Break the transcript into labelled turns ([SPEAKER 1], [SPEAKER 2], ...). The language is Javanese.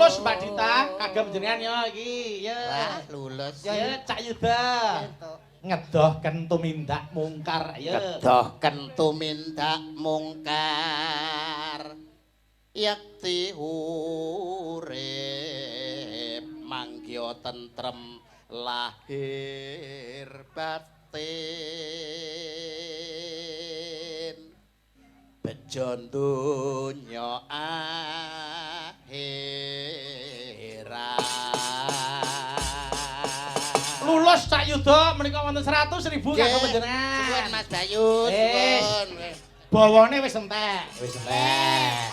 [SPEAKER 1] Lulus, Mbak Dita, kagem jenengan ya iki. Ya.
[SPEAKER 2] Wah, lulus.
[SPEAKER 1] Ya, Cak Yuda. Ngedohken tumindak mungkar ya.
[SPEAKER 2] Kedohken tumindak mungkar. Yakti urip manggiya tentrem lahir batin. Bejo donya akhirat.
[SPEAKER 1] Lulus, Cak Yuda, menika wonten 100.000 kagem panjenengan.
[SPEAKER 2] Suwun, Mas Bayu,
[SPEAKER 1] Wis.
[SPEAKER 2] suwun.
[SPEAKER 1] Bawane wis entek, wis entek.